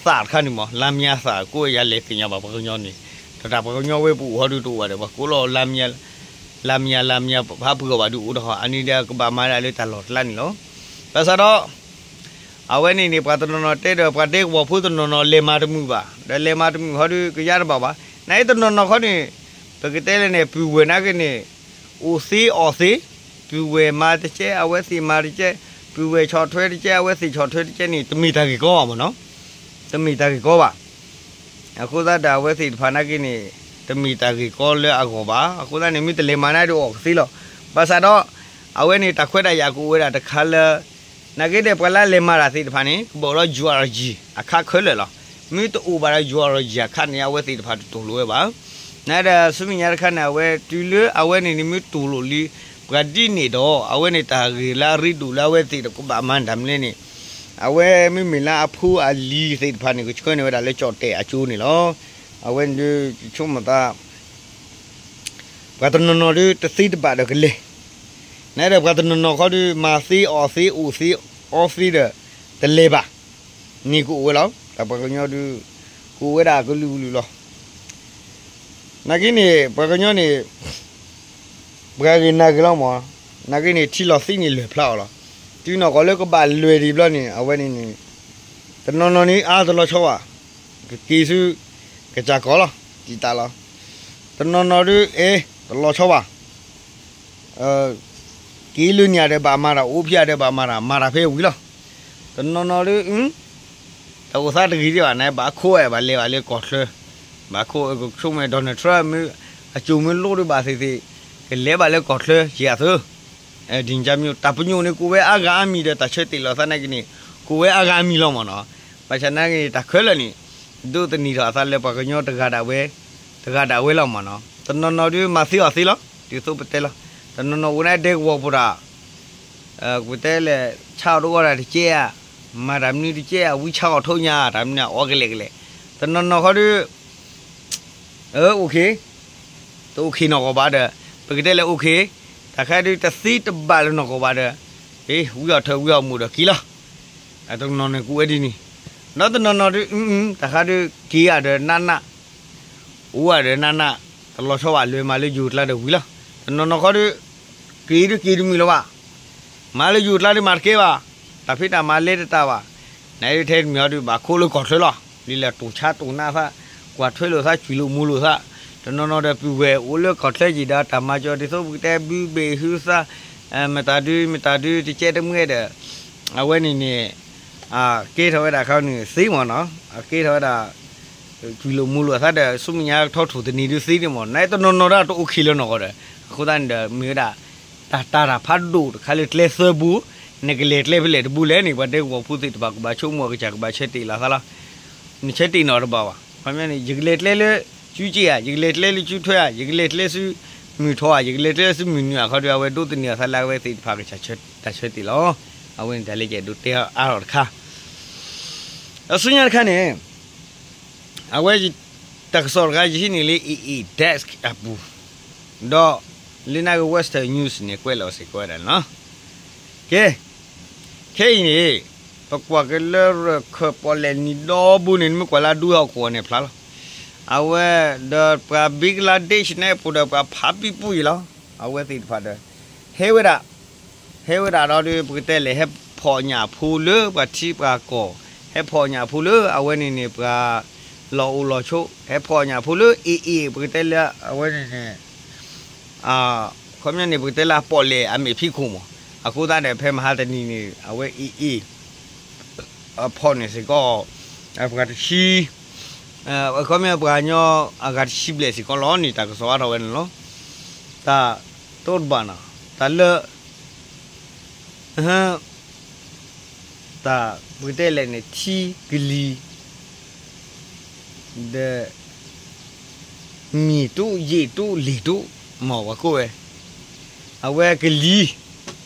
သးတခါန့ၣ်မး လါမယါသး ကိးယၤလဲၤသ့ၣ်ညါဘၣ်ပှၤကညီန့ၣ်, ဒီးတၢ်ပှၤကညီဝဲပအိၣ်ဟီဒုးတအိၣ်ဘၣ်ဒီး ပှၤကိးလီၤ လါမယါ လါမယါ လါမယါ ဖးပှ့ၤအီၤဘၣ်ဒုးအိၣ်ဒီးဟီ အန့ၣ်ဒီးကဘၣ်မၤဒၣ်လၢတၢ်လီၢ်တလါန့ၣ်လီၤ. ဘၣ်ဆၣ်ဒီး အဝဲန့ၣ်န့ၣ် ပှၤတနီၤနီၤတဲဒီး ပှၤဒဲကဝီၤဖိတနီၤနီၤ လဲၤမၤတမုာ်ဘၣ်, ဒီးလဲၤမၤတမုာ်ဟီဒုး ကယါတဘၣ်ဘၣ်. နာ်က့တနီၤနီၤခီန့ၣ် ပကတဲလၢန့ၣ် ပုၢ်ဝဲၢ်နာ်က့န့ၣ် အိၣ်သ့အီၣ်သ့, ပုၢ်ဝဲၢ်မၤတကဲ အဝဲသ့ၣ်မၤတကဲ, ပုၢ်ဝဲၢ်ဆီၣ်ထွဲတကဲ အဝဲသ့ၣ်ဆီၣ်ထွဲတကဲန့ၣ် တမ့ၢ်တၢ်ဂ့ၢ်ကီဘၣ်မးနီၤ, တမ့ၢ်တၢ်ဂ့ၢ်ကီဘၣ်. အဃိသတးဒီးအဝဲသ့ၣ်တဖၣ်နာ်က့န့ၣ် တမ့ၢ်တၢ်ဂ့ၢ်ကီလၢအဂီၢ်ဘၣ်. အဃိသတးန့ၣ် မ့ၢ်တလဲၤမၤနာ်ဒုးအီၣ်ကသ့လီၤ. ဘၣ်ဆၣ်ဒီး အဝဲန့ၣ်တၢ်ခွဲးတၢ်ယာ်ကအိၣ်ဝဲဒၣ်တခါလၢ နာ်က့ဒီးပှၤလၢလဲၤမၤတၢ်သ့ၣ်တဖၣ်န့ၣ် ကဘၣ်အိၣ်ဒီး geology အခါခဲလၢာ်လီၤ. မ့ၢ်တအိၣ်ဘၣ်ဒီး geology အခါန့ၣ် အဝဲသ့ၣ်တဖၣ်တတူၢ်လိာ်ဝဲဘၣ်. နာ်ဒီးဆူမဲာ်ညါတခါန့ၣ် အဝဲတုၤလၢအဝဲန့ၣ်န့ၣ် မ့ၢ်တူၢ်လိာ်လံ ပှၤဒ်န့ၣ်ဒီး အဝဲန့ၣ်တၢ်ဂ့ၢ်လၢအရ့ဒိၣ်လၢအဝဲသ့ၣ်တကဘၣ်မၤတၢ်မနုၤလဲၣ်န့ၣ် အဝဲမ့မ့ၢ်လၢအဖိအလံၤသ့ၣ်တဖၣ်န့ၣ် ကဆှၢန့ၢ်ဝဲဒၣ်လၢကၠီၣ်တဲၣ်အကၠိန့ၣ်လီၤ. အဝဲန့ၣ်ဒုး ယဆိကမိၣ်သး ပှၤတနီၤနီၤဒုး တသ့တဘၣ်ဒီးကလဲၤ, နဒီးပှၤတနီၤနီၤခီဒုး မၤသ့အီၣ်သ့အိၣ်သ့အီသ့ဒီး တလဲၤဘၣ်န့ၣ်ကအိၣ်ဝဲလီၤ. တၢ်ပှၤကညီဒုး ကအိၣ်ဝဲဒၣ်ကလုာ်ကလုာ်လီၤ. နာ်က့န့ၣ် ပှၤကညီန့ၣ် ပှၤဂ့ၤနၤဂ့ၤလီၤမး, နာ်က့န့ၣ် ထံလီၤသံန့ၣ်လဲၤဖျါအီၤလီၤ. တုၤနီၢ်ကီၢ်လၢကဘၣ်လဲၤဒံးဘျီန့ၣ် အဝဲန့ၣ်န့ၣ် တနီၤနီၤန့ၣ် အါတလီၤဆီဘၣ်, ကက့ၤဆူ ကစၢ်ကီၢ်လီၤ, တံာ်တာ်လီၤ. တနီၤနီၤဒုး အဲ တလီၤဆီဘၣ်, က့ၤလၢန့ၣ်ဒီးဘၣ်မၤတၢ် အိၣ်ဖျဲၣ်ဒီးဘၣ်မၤတၢ် မၤတၢ်ဖဲဝံၤလီၤ. တနီၤနီၤဒုး တၢ်အိၣ်သးတဂ့ၤဒံးဘၣ်န့ၣ် ဘၣ်ခိၣ်ဝဲဘၣ်လဲၤဘၣ်လၢကီၢ်ချၢ, ဘၣ်ခိၣ်ကဆိကမိၣ် Donald Trump မ့ၢ် အစိၤမ့ၢ်လိၣ်ဒံးဘၣ်သ့ၣ်သ့ၣ် ကလဲၤဘၣ်လၢကီၢ်ချၢ ယၤသၢ ဒ်န့ၣ်ကမ့ၢ် တၢ်ပညိၣ်န့ၣ် ကအိၣ်ဝဲအါဂၤအါမံၤဒီး တၢ်ဆၢတဲာ်လီၤသးနာ်က့န့ၣ် ကအိၣ်ဝဲအါဂၤအါမံၤလီၤမ့ၢ်နီၤ. ဘၣ်ဆၣ်နာ်က့န့ၣ် တၢ်ခဲလၢာ်န့ၣ် ဒိးသန့ၤထီၣ်အသးလၢပှၤကညီတဂၤဒၣ်ဝဲ, တဂၤဒၣ်ဝဲလီၤမ့ၢ်နီၤ. တနီၤနီၤဒုးမၤသ့အီၤသ့လီၤ, ဒ်သိးပတဲလီၤ. တနီၤနီၤအိၣ်န့ၣ်ဒဲကဝီၤပူၤဒီး ပတဲလဲၣ် ဆါအီၤတအိၣ်ဒၣ်တကဲဧါ, မၤတၢ်မနုၤတကဲဧါ, ဝံဆါအီၤထိၣ်ညါ တၢ်မနုၤအီၤကလဲာ်ကလဲာ်. တနီၤနီၤခီဒုး အိၣ်ခ့, တအိၣ်ခ့နီၢ်ကီၢ်ဘၣ်ဒီး ပကတဲလဲၣ်အိၣ်ခ့, တၢ်ခါဒုးတသ့တဘၣ်လၢနီၢ်ကီၢ်ဘၣ်ဒီး ဟ့ၣ် ဝံအီၤထၢၣ်ဝံအီၤမိၢ်ဒီးက့ၤလီၤ. တနီၤနီၤန့ၣ်ကအိၣ်ဝဲဒ်န့ၣ်, ဒီးတနီၤနီၤဒုး တၢ်ခါဒုးက့ၤဧါဒီးနးနး အိၣ်ဝဲဒီးနးနး တလီၤဆီဘၣ် လဲၤမၤလၢယိၤကျါဒီးဝံၤလီၤ. တနီၤနီၤခီဒုး က့ၤဒုးက့ၤတမုာ်လၢၤဘၣ်, မၤလၢယိၤကျါဒုးမၤတကဲဘၣ်, တၢ်ဖံးတၢ်မၤလဲၤတတၢ်ဘၣ်. နဒုးထဲတမံၤဟီဒုး ဘၣ်ခိၣ်လၢကီၢ်ချၢလီၤ. ဒ်လဲၣ်တိၢ်ဆါတိၢ်နးသး, ကွၢ်ထွဲလိာ်သး ကွံာ်လိာ်မူလိာ်သး, တနီၤနီၤဒီးပုၢ်ဝဲၢ်အိၣ်လၢကီၢ်ချၢက့ၤဒီး တၢ်မၤကီၤဒ်သိးပကတဲဘုဘ့ၣ်ဟုသး မတၤဒု မတၤဒု တကဲတမှဲဒီး အဝဲန့ၣ်န့ၣ် ကဲထီၣ်ဝဲဒၣ်ခါန့ၣ်သ့မ့ၢ်နီၤ, အကဲထီၣ်ဝဲဒၣ် ကွံာ်လိာ်မူလိာ်သးဒီး ဆူမဲာ်ညါကထီၣ်ထူၣ်သနံၤဒုသ့န့ၣ်မ့ၢ် နတနီၤနီၤဒၣ်တအိၣ်ခ့လၢနီၢ်ကီၢ်ဒီး အဃိသတးန့ၣ်ဒီး မ့ၢ်ဝဲဒၣ် တၢ်တၢ်တၢ်ဖးဒိၣ်တခါလၢကျဲသၢပူၤ, နကလဲၤကျဲဖဲလဲၣ်တပူၤလဲၣ်န့ၣ် ပှၤဒဲကဝီၤဖိသ့ၣ်တဖၣ် ကဘၣ်ဆိကမိၣ်အကစၢ် ကဘၣ်ဆၢတဲာ်လီၤသးလီၤ. နဆၢတဲာ်နီၢ်တဘၣ်ဘၣ်. ခီပညီန့ၣ် ယကလဲၤကျဲလၢ စုက့ဧါ, ယကလဲၤကျဲလၢစုထွဲဧါ, ယကလဲၤကျဲဆူမုၢ်ထီၣ်ဧါ, ယကလဲၤကျဲဆူမုၢ်နုာ်ဧါ ခီဒုး အဝဲဒိးသန့ၤအသးလၢအဝဲသ့ၣ်တဖၣ်ကစၢ်ဆၢ တၢ်ဆၢတဲာ်လီၤ. အဝဲန့ၣ်တၢ်လၢယအဲၣ်ဒိးတဲအါထီၣ်တခါ အဆူညါတခါန့ၣ် အဝဲ တၢ်ကစီၣ်တခါ ယဟံးန့ၢ်လၢ AA Desk အပူၤ, ဒီးလၢနာ်က့ Western News န့ၣ် ကွဲးလီၤစ့ၢ်ကီးဝဲဒၣ်န့ၣ်လီၤ. ကဲ, ခဲအံၤန့ၣ် ပကွၢ်က့ၤလၢရခၢၣ်ပီၣ်လဲၣ်နံၤဒီဘိန့ၣ် နမ့ၢ်ကွၢ်လၢအဒူဟီၣ်ခိၣ်န့ၣ်ဖျါလီၤ. အဝဲဒီးပှၤ Bangladesh န့ၣ် ပူၤဒီးပှၤဖးပံပူၤအံၤလီၤ. အဝဲသ့ၣ်တဖၣ်ဒီး ဟဲဝဲဒၣ် ဟဲဝဲဒၣ်ဒီးဒုး ပကတဲလဲၣ် ဟဲဖီၣ်ညၣ်ဖိလၢပှၤထံပှၤကီၢ်, ဟဲဖီၣ်ညၣ်ဖိလၢအဝဲန့ၣ်န့ၣ် ပှၤလီၢ်အိၣ်လီၢ်ဆိး, ဟဲဖီၣ်ညၣ်ဖိလၢ AA ပကတဲလၢအဝဲန့ၣ်န့ၣ် ခီပညီန့ၣ် ပကတဲလၢအပီၣ်လဲၣ်အမဲာ်ဖံးခိၣ်မး. အဃိသတးန့ၣ် ဖဲမဟါတနံၤန့ၣ် အဝဲ AA အဖီၣ်န့ၢ်စ့ၢ်ကီး ပှၤတဆံ ခီပညီပှၤကညီအဂၤတဆံဘျဲၣ်စ့ၢ်ကီးလီၤန့ၣ် တၢ်ကစီၣ်အါထီၣ်ဝဲန့ၣ်လီၤ. တၢ်တိတဘၣ်နီၤ တၢ်လၢ တၢ်ပကတဲလဲၣ်န့ၣ် ထံကလံၤ ဒီး မ့ၢ်တိၣ်ယ့ၣ်တိၣ်လ့ၣ်တိၣ် မ့ၢ်ပှၤကိးဝဲ အဝဲကလံၤ ဒီး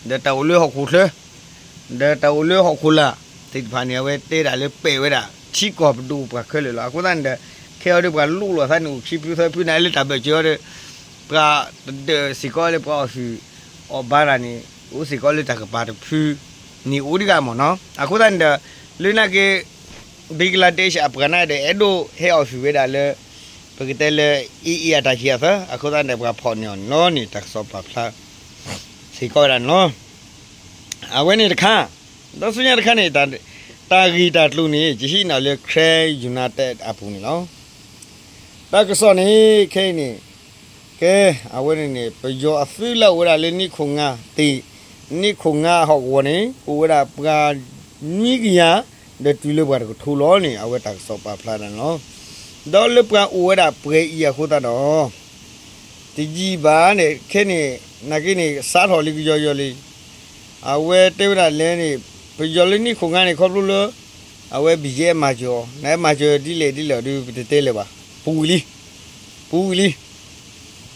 တၢ်အိၣ်လၢဟီၣ်ခိၣ်ချၢ ဒီးတၢ်အိၣ်လၢဟီၣ်ခိၣ်လာ်သ့ၣ်တဖၣ်န့ၣ် အဝဲတဲဒၣ်လၢပဲာ်ဝဲဒၣ် ထံကီၢ်ပဒိၣ်ပှၤခဲလၢာ်လီၤ. အဃိသတးန့ၣ်ဒီး ခဲအံၤဒီးပှၤလိၣ်လိာ်သးန့ၣ် အိၣ်ခံဖုသၢဖုန့ၣ်လၢတၢ်ဘၢၣ်စၢၤအီၤဒီး ပှၤတဒၢးစ့ၢ်ကီးလၢပှၤအီၣ်ဟုၣ်အီၣ်ဘါတၢ်န့ၣ် အိၣ်စ့ၢ်ကီးလၢတၢ်ကပၤတဖုန့ၣ်အိၣ်ဒံးဂၤမ့ၢ်နီၤ. အဃိသတးန့ၣ်ဒီး လၢနာ်က့ Bangladesh အပှၤန့ၣ်ဒီး အဲၣ်ဒိးဟဲအီၣ်ဟုၣ်ဝဲဒၣ်လၢ ပကတဲလၢ AA အတၢ်ဟံးအသၢ အဃိသတးန့ၣ် ပှၤဖီၣ်န့ၢ်အီၤန့ၣ်လီၤန့ၣ် တၢ်ကစီၣ်ပာ်ဖျါစ့ၢ်ကီးဝဲဒၣ်န့ၣ်လီၤ. အဝဲန့ၣ်တခါ ဒီးဆူညါတခါန့ၣ် တၢ်ဂ့ၢ်တၢ်ကျိၤန့ၣ် ယဟံးန့ၢ်လၢ Karen United အပူၤန့ၣ်လီၤ. တၢ်ကစီၣ်န့ၣ် ခဲအံၤန့ၣ် ကဲ အဝဲန့ၣ်န့ၣ် ပယီၤအသုးလၢအိၣ်ဝဲဒၣ်လၢနံၣ်ခိၣ်ငါသ့ၣ် နံၣ်ခိၣ်ငါဟီၣ်ကဝီၤန့ၣ် အိၣ်ဝဲဒၣ်ပှၤနွံကယၤ ဒီးတုၤလၢပှၤတကထိလီၤန့ၣ် အဝဲတၢ်ကစီၣ်ပာ်ဖျါဒၣ်န့ၣ်လီၤ. ဒီးလၢပှၤအိၣ်ဝဲဒၣ်ပှဲၤအံၤအဃိသတးဒီး တယံာ်ဘၣ်န့ၣ် ခဲန့ၣ် နာ်က့န့ၣ် စးထီၣ်လံကယီယီလံ. အဝဲတဲဝဲဒၣ်လဲၣ်န့ၣ် ပယီၤလၢနံၣ်ခိၣ်ငါန့ၣ် ခီဖျိလၢ အဝဲ BGF မၤစၢၤအီၤ နမၤစၢၤဒ်လဲၣ်ဒ်လဲၣ်ဒီး ပတတဲလၢၤဘၣ် ပူၤဝံၤလံ ပူၤဝံၤလံ.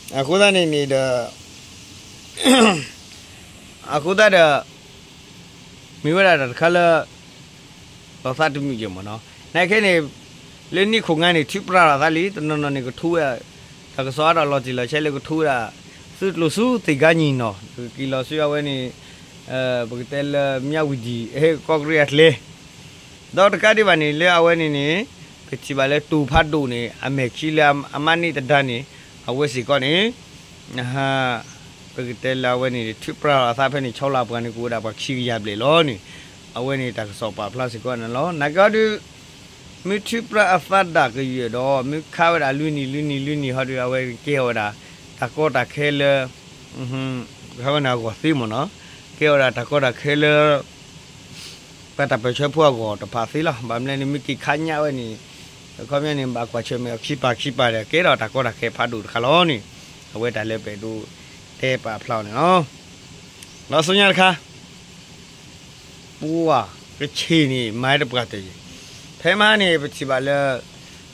အဃိသတးန့ၣ်န့ၣ်ဒီး အဃိသတးဒီး မ့ၢ်ဝဲဒၣ်တၢ်တခါလၢ လီၤသးတမုာ်ယဲၢ်မ့ၢ်နီၤ. နာ်က့ခဲန့ၣ် လၢနံၣ်ခိၣ်ငါန့ၣ် ထုးပြးလီၤသးလံ တနီၤနီၤန့ၣ်ကထိဝဲ တၢ်ကစီၣ်အါထီၣ်လီၤတံၢ်လီၤဆဲးလၢကထိဝဲဒၣ် သုးကျိၤဆူသ့ၣ်ကါညီၣ်နီၤ ကက့ၤလီၤဆူအဝဲန့ၣ် ပကတဲလၢ မြဝတီ ဟဲကီၢ်ကရ့ၣ်အကျဲ ဒီးတကးဒံးဘၣ်န့ၣ် လၢအဝဲန့ၣ်န့ၣ် ပထံၣ်ဘၣ်လၢတိၤဖးဒိၣ်န့ၣ် အမဲာ်ခံလၢအမါန့ၢ်သဒါန့ၣ် အဝဲစ့ၢ်ကီးန့ၣ် ပကတဲလၢအဝဲန့ၣ် ထုးပြးလီၤသးဖဲန့ၣ် ဆီလီၤပှၤန့ၣ် ကအိၣ်ဝဲဒၣ်ပှၤခံကယၤဘျဲၣ်လီၤန့ၣ် အဝဲန့ၣ်တၢ်ကစီၣ်ပာ်ဖျါစ့ၢ်ကီးန့ၣ်လီၤ. နာ်က့ဟီဒုး မ့ၢ်ထုးပြးအသးဒၣ်ကယၢၢ်ဒီး မ့ၢ်ခးဝဲဒၣ်လွံၢ်နံၣ် လွံၢ်နံၣ် လွံၢ်နံၣ်ဟီဒုး အဝဲကဲထီၣ်ဝဲဒၣ် တၢ်ကီတၢ်ခဲလၢ ခးဝဲန့ၣ်အဂီၢ်သ့မ့ၢ်နီၤ ကဲထီၣ်ဝဲဒၣ်တၢ်ကီတၢ်ခဲလၢ တၢ်ပၢၢ်ဆၢဖိအဂီၢ်တဖၣ်သ့လီၤ. ဘၣ်မနုၤလဲၣ်န့ၣ် မ့ၢ်က့ၤခါညၣ်ဝဲန့ၣ် အခီပညီန့ၣ် ဘၣ်ကွၢ်ဆၢၣ်မဲာ်အီၤခံပၤခံပၤဒီး ကဲထီၣ်တၢ်ကီတၢ်ခဲဖးဒိၣ်တခါလီၤန့ၣ် အဝဲတၢ်လၢပအဲၣ်ဒိးတဲပာ်ဖျါအီၤန့ၣ်လီၤ. ဒီးဆူညါတခါ ပှၤကဆ့ၣ်န့ၣ် မၤတပှၢ်တၢၢ်ယံၤ, ဖဲမဟါန့ၣ် ပထံၣ်ဘၣ်လၢ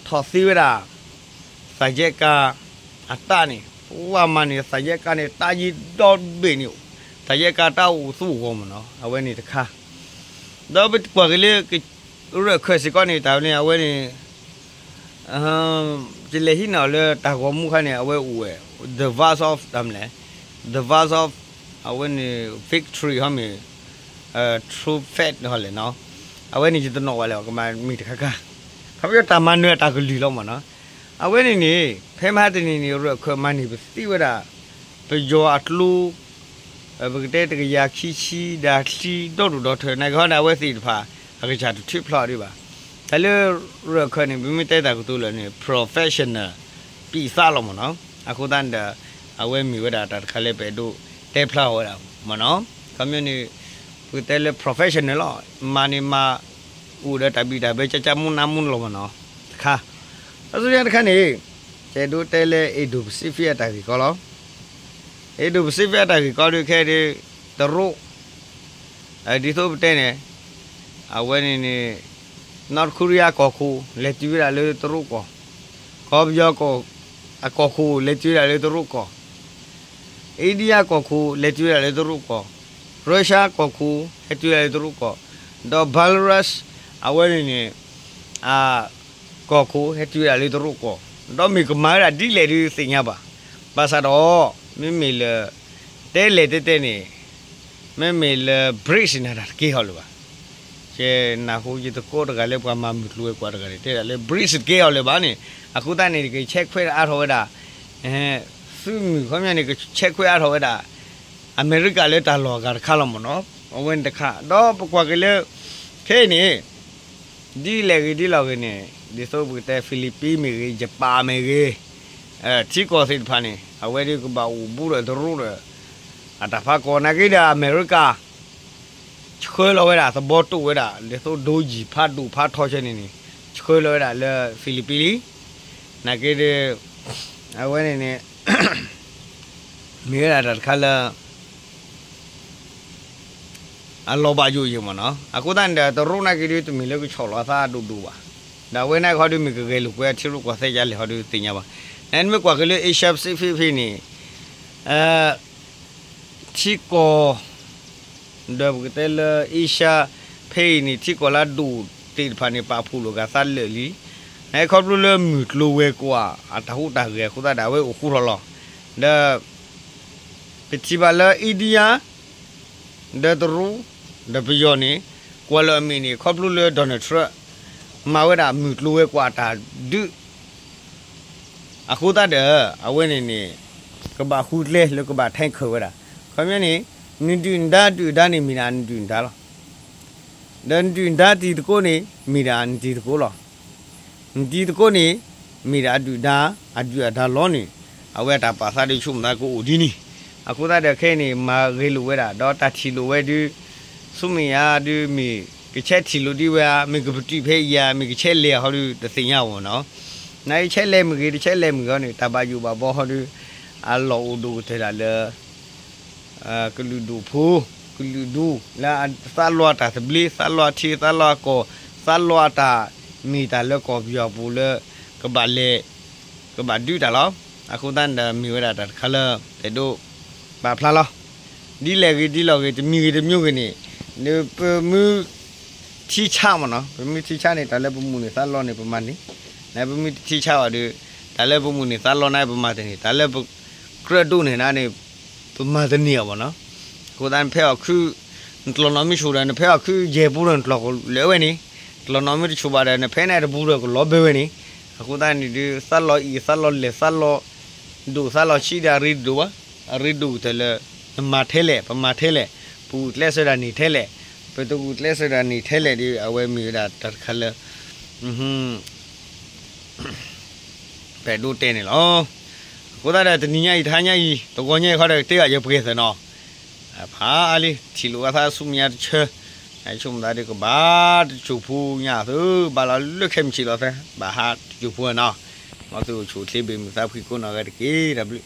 ထီၣ်သ့ဝဲဒၣ် သးယဲၢ်ကါအတၢ်န့ၣ် ပှၤမၤန့ၣ် သးယဲၢ်ကါန့ၣ် တၢ်ယံၤဒီဘ့ၣ်န့ၣ် သးယဲၢ်ကါတၢ်အိၣ်သူၣ်အဂီၢ်မ့ၢ်နီၤ အဝဲန့ၣ်တခါ ဒီးပကွၢ်က့ၤလၢ ရၢၢ်ခၢၣ်စ့ၢ်ကီးန့ၣ် တၢ်ဝဲန့ၣ် အဝဲန့ၣ် ယလဲၤဟံးန့ၢ်အီၤလၢတၢ်ဂီၤမူခါန့ၣ် အဝဲအိၣ်ဝဲ the verse of တၢ်မလဲၣ် the verse of အဝဲန့ၣ် victory ဟီမ့ၢ် true faith ဟီလဲၣ်နီၤ အဝဲန့ၣ်ယတနီၣ်ဝဲလဲၣ် ကမၤမ့ၢ်တခါခါ ခီဖျိတၢ်မၤနၢၤတၢ်ကလုၢ်လီၤမ့ၢ်နီၤ အဝဲန့ၣ်န့ၣ် ဖဲမဟါတနံၤန့ၣ် ရၢၢ်ခၢၣ်မၤန့ၢ်ပသ့ဝဲဒၣ် ပယီၤအကျိ ပကတဲတကယၤခံဆံ ဒၣ်ချံဒီဒူၣ်ဒီထၢၣ် နာ်က့ဟီန့ၣ် အဝဲသ့ၣ်တဖၣ် အကစၢ်တထုးဖျါဒံးဘၣ်. တၢ်လၢရၢၢ်ခၢၣ်န့ၣ် ပမ့ၢ်တဲတၢ်ကတိၤလၢာ်န့ၣ် professional ပံးသးလီၤမ့ၢ်နီၤ အဃိသတးန့ၣ်ဒီး အဝဲမ့ၢ်ဝဲဒၣ်တၢ်တခါလၢပအဲၣ်ဒိးတဲဖျါအီၤဝဲဒၣ်မ့ၢ်နီၤ ခီပညီန့ၣ် ပကတဲလၢ professional လီၤ မၤန့ၣ်မၤ အိၣ်ဒီးတၢ်ဘံၣ်တၢ်ဘၢ ကၠၢကၠၢမူနါမူလီၤမ့ၢ်နီၤ တခါ ဒီးဆူညါတခါန့ၣ် ကအဲၣ်ဒိးတဲလၢ Indo-Pacific အတၢ်ဂ့ၢ်ကီလီၤ Indo-Pacific အတၢ်ဂ့ၢ်ကီဒုးခဲအံၤဒုး တရူး ဒ်သိးပတဲန့ၣ် အဝဲန့ၣ်န့ၣ် North Korea ကီၢ်ခိၣ် လဲၤတုၤဝဲဒၣ်လၢတရူးကီၢ်, ကီၢ်ပယီၤ အကီၢ်ခိၣ် လဲၤတုၤဝဲဒၣ်လၢတရူးကီၢ်, India ကီၢ်ခိၣ် လဲၤတုၤဝဲဒၣ်လၢတရူးကီၢ်, Russia ကီၢ်ခိၣ် ဟဲတုၤဝဲဒၣ်လၢတရူးကီၢ်, ဒီး Belarus အဝဲန့ၣ်န့ၣ် အ ကီၢ်ခိၣ် ဟဲတုၤဝဲဒၣ်လၢတရူးကီၢ်, ဒီးမ့ၢ်ကမၤဝဲဒၣ်ဒ်လဲၣ်ဒုးသ့ၣ်ညါဘၣ်. ဘၣ်ဆၣ်ဒီး မ့မ့ၢ်လၢ တဲလဲၣ်တဲတဲန့ၣ် မ့မ့ၢ်လၢ BRICS န့ၣ်တၢ်တကဲအီၤလၢၤဘၣ်. ယနၢ်ဟူယသကိးတဂၤလၢပှၤမၤမုၢ်ကျိၤဝဲၤကွာ်တဂၤန့ၣ် တဲဒၣ်လၢ BRICS တကဲအီၤလၢၤဘၣ်န့ၣ် အဃိသတးန့ၣ် ကဆဲးခွဲးအါထီၣ်ဝဲဒၣ် သုးမုၢ်ခီပညီန့ၣ် ကဆဲးခွဲးအါထီၣ်ဝဲဒၣ် အမဲရကၤလၢတၢ်လီၢ်အဂၤတခါလီၤမ့ၢ်နီၤ. အဝဲန့ၣ်တခါ ဒီးပကွၢ်က့ၤလၢ ခဲအံၤန့ၣ် ဒ်လဲၣ်ဂ့ၤဒ်လဲၣ်ဂ့ၤန့ၣ် ဒ်သိးပကတဲ Philippines မ့ၢ်ဂ့ၤ ယပၣ်မ့ၢ်ဂ့ၤ ထံကီၢ်သ့ၣ်တဖၣ်န့ၣ် အဝဲဒၣ်ကဘၣ်အိၣ်ဘူးဒီးတရူးဒီး အတၢ်ဖးကီၢ်နာ်က့ဒီး အမဲရကၤ ဆှၢလီၤဝဲဒၣ် သဘီတိၣ်ဝဲဒၣ် ဒ်သိးဒိယံၤဖးဒိၣ်ဖးထီဆဲန့ၣ်န့ၣ် ဆှၢလီၤဝဲဒၣ်လၢ Philippines လံ နာ်က့ဒီး အဝဲန့ၣ်န့ၣ် မ့ၢ်ဝဲဒၣ်တၢ်တခါလၢ အလီၤဘၣ်ယိၣ်ယဲၢ်မ့ၢ်နီၤ. အဃိသတးန့ၣ်ဒီး တရူးနာ်က့ဒုး တမ့ၢ်လၢကဆီၣ်လီၤသးအဒိၣ်ဒိၣ်ဘၣ်. ဒီးအဝဲန့ၣ်ခီဒုး မ့ၢ်ကဂဲၤလိာ်ကွဲအထံရူၢ်ကီၢ်သဲးဒ်လဲၣ်ဟီဒုး သ့ၣ်ညါဘၣ်. နမ့ၢ်ကွၢ်က့ၤလၢ Asia Pacific ဖဲန့ၣ် ထံကီၢ် ဒီးပကတဲလၢ Asia ဖဲအံၤန့ၣ် ထံကီၢ်လၢအဒိၣ်သ့ၣ်တဖၣ်န့ၣ် ပာ်ဖှိၣ်လိာ်က့ၤသးလၢာ်လံ. နာ်က့ခီဖျိလၢမုၢ်ကျိၤဝဲၤကွာ် အတၢ်ဟူးတၢ်ဂဲၤအဃိသတးဒီး အဝဲအိၣ်ဃူထီၣ်လီၤ. ဒီး ပထံၣ်ဘၣ်လၢ India ဒီးတရူး ဒီးပယီၤန့ၣ် ကွၢ်လၢအမ့ၢ်န့ၣ် ခီဖျိလၢ Donald Trump မၤဝဲဒၣ်မုၢ်ကျိၤဝဲၤကွာ်အတၢ်ဒုး အဃိသတးဒီး အဝဲန့ၣ်န့ၣ် ကဘၣ်ဃုကျဲလၢကဘၣ် tanker ဝဲဒၣ်. ခီပညီန့ၣ် နဒုၣ်နဒါဒုၣ်ဒါန့ၣ် မ့ၢ်ဒၣ်နဒုၣ်နဒါလီၤ. ဒီးနဒုၣ်နဒါတံၤသကိးန့ၣ် မ့ၢ်ဒၣ်နတံၤသကိးလီၤ. နတံၤသကိးန့ၣ် မ့ၢ်ဒၣ်အဒုၣ်ဒါ အဒုၣ်အဒါလီၤန့ၣ် အဝဲအတၢ်ပာ်သးဒုးဆိကမိၣ်သးကအိၣ်ဒ်န့ၣ်. အဃိသတးဒီးခဲအံၤန့ၣ် မၤဂ့ၤလိာ်ဝဲဒၣ် ဒီးတၢ်ထံၣ်လိာ်ဝဲဒုး ဆူမဲာ်ညါဒုး မ့ၢ်ကဆဲးထံၣ်လိာ်ဒံးဝဲဧါ, မ့ၢ်ကပတုာ်ဖဲအံၤဧါ, မ့ၢ်ကဆဲးလဲၤအဟီဒုး တသ့ၣ်ညါအီၤနီၤ. နာ်က့ဆဲးလဲၤမ့ၢ်ဂ့ၤ တဆဲးလဲၤမ့ၢ်ဂ့ၤန့ၣ် တၢ်ဘၣ်ယိၣ်ဘၣ်ဘီဟီဒုး အလီၢ်အိၣ်ဒိၣ်ကတၢၢ်ဒၣ်လၢ ကလုာ်ဒူၣ်ဖိ ကလုာ်ဒူၣ် လၢသးလီတၢ်သဘျ့ သးလီထံ သးလီကီၢ် သးလီအတၢ်မ့ၢ်တၢ်လၢကီၢ်ပယီၤပူၤလၢ ကဘၣ်လဲၤ ကဘၣ်ဒုးတၢ်လီၤ. အဃိသတးန့ၣ်ဒီး မ့ၢ်ဝဲဒၣ်တၢ်တခါလၢ ပအဲၣ်ဒိးပာ်ဖျါလီၤ. ဒ်လဲၣ်ဂ့ၤဒ်လဲၣ်ဂ့ၤ တမံၤဂ့ၤတမံၤဂ့ၤန့ၣ် ပမ့ၢ်ထံဆါမ့ၢ်နီၤ ပမ့ၢ်ထံဆါန့ၣ် တၢ်လၢပမုၢ်န့ၢ်သးလီန့ၣ် ပမၤန့ၢ်, နပမ့ၢ်တထံဆါဘၣ်ဒီး တၢ်လၢပမုၢ်န့ၢ်သးလီန့ၣ် ပမၤတန့ၢ်, တၢ်လၢပကြၢးဒိးန့ၢ်န့ၣ် ပမၤတန့ၢ်အီၤမ့ၢ်နီၤ. အဃိသတး နဖဲအီၣ်ခု နကျီၢ်နီၣ်မ့ၢ်ဆူၣ်ဒီး နဖဲအီၣ်ခုယဲၢ်ပူၤဒီး နကျီၢ်ကလၢာ်ဝဲန့ၣ်, ကျီၢ်နီၣ်မ့ၢ်တဆူၣ်ဘၣ်ဒီး နဖဲန့ၣ်တပူၤဒီး ကလီၤဘၢဝဲန့ၣ်. အဃိသတးန့ၣ်ဒုး သးလီအံၤ သးလီလဲၢ် သးလီဒိၣ် သးလီဆံးဒီး အရ့ဒိၣ်ဘၣ်, အရ့ဒိၣ်ကတၢၢ်လၢ နမၤထဲလဲၣ် ပမၤထဲလဲၣ်, ပဂုာ်ကျဲးစၢးဒၣ်န့ၢ်ထဲလဲၣ်, ပတဂုာ်ကျဲးစၢးဒၣ်န့ၢ်ထဲလဲၣ်ဒီး အဝဲမ့ၢ်ဝဲဒၣ်တၢ်တခါလၢ ပအဲၣ်ဒိးတဲန့ၣ်လီၤ. အဃိသတးဒီး တနံၤညါအံၤ တဟါညါအံၤ တဂီၤညါအံၤခီဒီး တဲဘၣ်ယပှဲၤသ့ၣ်နီၤ, ဖးအါလံ ထံၣ်လိာ်အသးဆူမဲာ်ညါတဆၢ ဆိကမိၣ်သးဒီးကဘၣ်တစိၢ်ဖိညါသု ဘၣ်လီၤလၢခဲမုၢ်ဆ့ၣ်လီၤသၢ ဘၣ်ဟးတစိၢ်ဖိနီၤ, မ်သုအိၣ်ဆူၣ်အိၣ်ချ့ဘၣ်မုာ်သးဖှံကိးနီၢ်ဂၤတက့ၢ် တၢ်ဘျုး